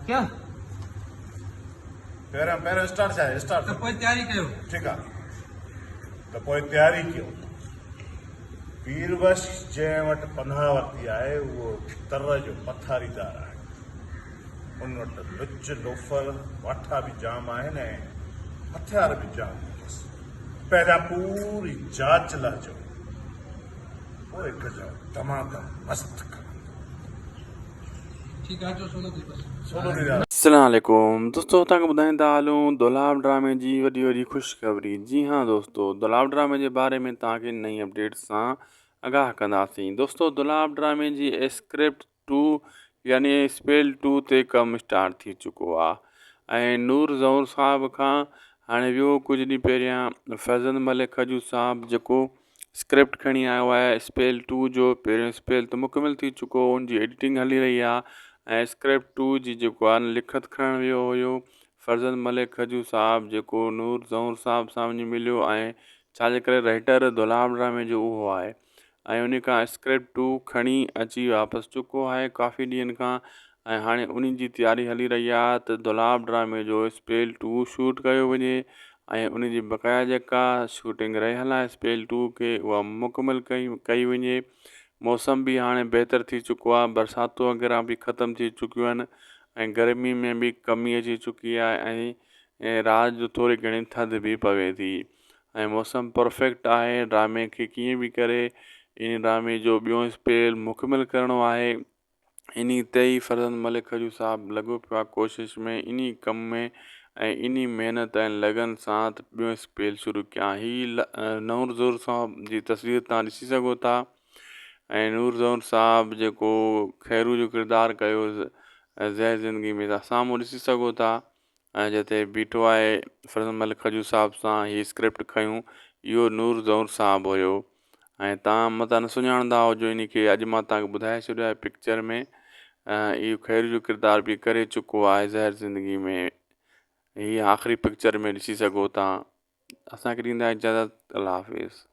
ڪيان؟ پهريان پهريان اسٽارٽ ڇا آهي اسٽارٽ ته پوء تياري ڪيو. ٺيڪ آ ته پوء تياري ڪيو. پير بخش جنهن وٽ پناهه ورتي آهي اهو تر جو پٿاريدار آهي. ان وٽ لچ لوفر واٺا به جام آهن ۽ هٿيار به جام اٿس. پهريان پوري جاچ لهجو پوء ڪجو دمادم مست کڻندو. ٺيڪ آ اچو سولو ٿي بس. سولو ٿي ويا. السلام عليڪم دوستو توهان کي ٻڌائيندا هلون دولاب ڊرامي جي وڏي وڏي خوشخبري جي ها دوستو دولاب ڊرامي جي باري ۾ توهان کي نئين اپڊيٽ سان آگاهه ڪنداسين دوستو دولاب ڊرامي جي اسڪرپٽ ٽو يعني اسپيل ٽو تي ڪم اسٽارٽ ٿي چڪو آ ۽ نور زئور صاحب کان هاڻي ويو ڪجهه ڏينهن پهريان فرزند ملڪ کجو صاحب جيڪو اسڪرپٽ کڻي آيو آهي اسپيل ٽو جو پهريون اسپيل ته مڪمل ٿي چڪو هو ان جي ايڊيٽنگ هلي رهي آهي ۽ اسڪرپٽ ٽو جي جيڪو آهي لکت کڻڻ ويو هيو فرزند ملڪ کجو صاحب جيڪو نور زئور صاحب سان وڃي مليو ۽ ڇاجي ڪري رائٽر دولاب ڊرامي جو اهو آهي ۽ ان کان اسڪرپٽ ٽو کڻي اچي واپس چڪو آهي ڪافي ڏينهن کان ۽ هاڻي انهي جي تياري هلي رهي آهي ته دولاب ڊرامي جو اسپيل ٽو شوٽ ڪيو وڃي ۽ ان جي بقايا جيڪا شوٽنگ رهيل آهي اسپيل ٽو کي اها مڪمل ڪئي ڪئي وڃي موسم به هاڻي بهتر ٿي چڪو آهي برساتون وغيره به ختم ٿي چڪيون آهن ۽ گرمي ۾ به ڪمي اچي چڪي آهي ۽ رات جو ٿوري گهڻي ٿڌ به پوي ٿي ۽ موسم پرفيڪٽ آهي ڊرامي کي ڪيئن به ڪري ان ڊرامي جو ٻيو اسپيل مڪمل ڪرڻو آهي انهي تي ئي فرزند ملڪ کجو صاحب لڳو پيو آهي ڪوشش ۾ انهي ڪم ۾ ۽ انهي محنت ۽ لگن سان ته ٻيون اسپيل شروع ڪيان هي نور زور صاحب جي تصوير تان ڏسي سگهو ٿا ۽ نور زور صاحب جيڪو خيرو جو ڪردار ڪيو زهر زندگي ۾ تان سامهون ڏسي سگهو ٿا ۽ جتي بيٺو آهي فرزند ملڪ کجو صاحب سان هي اسڪرپٽ کنيون اهو نور زئور صاحب هيو ۽ تان متان نه سڃاڻندا هجو ان کي اڄ مان تان کي ٻڌائي ڇڏيو آهي پڪچر ۾ اهو خير جو ڪردار به ڪري چڪو آهي زهر زندگي ۾ هي آخري پڪچر ۾ ڏسي سگهو ٿا اسان کي ڏيندا اجازت الله حافظ.